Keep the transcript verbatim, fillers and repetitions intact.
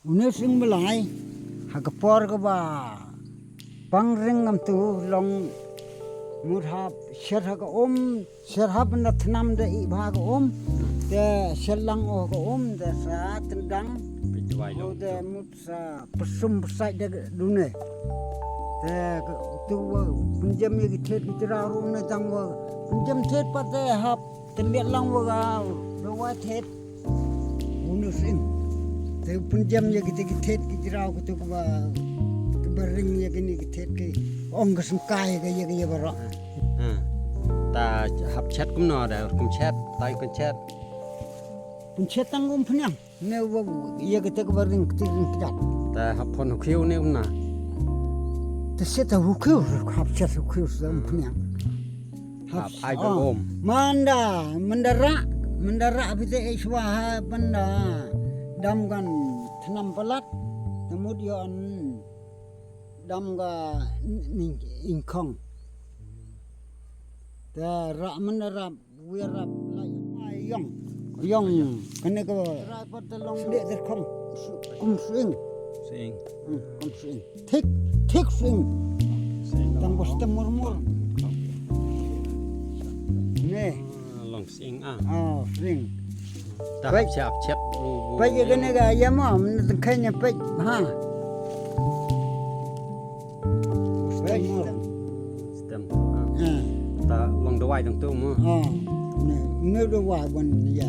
Une u Sying Blai, ha ka por kaba pang ring ngam tu long mut hap sher ha ka um, sher hap na thnam da i bha ka um, te sher lang o ka um, te sa tendang, Peit dawai long te tu. Mut sa psum psai da dune. Te ka tu wa pynjem ya ki thet ki tira ru ne tang wa pynjem thet pa te hap tendang lang wa ga dawai thet. Une u Sying. Te pynjem ya ki te ki thet ki tira ki tu ba ki ba ring ya ki ni ki thet ki ong ka sengkai ka ya ki ya barok. Ha. Ta hap chet kumno da kum chet, ta kum chet. Kum chet tang kum pynjem. Ne wa ya ki te ki ba ring ki ring ki dat. Ta hap phon hukhiu ne kumna. Ta se ta hukhiu hap chet hukhiu se pynjem. Hap ai ba gom. Manda, manda ra, manda ra bite e shwa ha manda dam gan thnam palat, tamut yon dam ga ning ingkong. Ta ra manda ra, wir ra, la yong, yong, kane ka ra pat long de de kong, kum Sying. Sying. Hmm, kum Sying. Thik, thik Sying. Sying. Tang bos te mur mur. Ne. Ah, long Sying ah. Oh, Sying. Ta hap chet, hap chet. Pai ke kene ka ya ma, mene tengkai nya pai. Ha. Pai. Stem. Ah. Ah. Ta long dawai dang tu mo. Ah. Ne, ne dawai ban ya.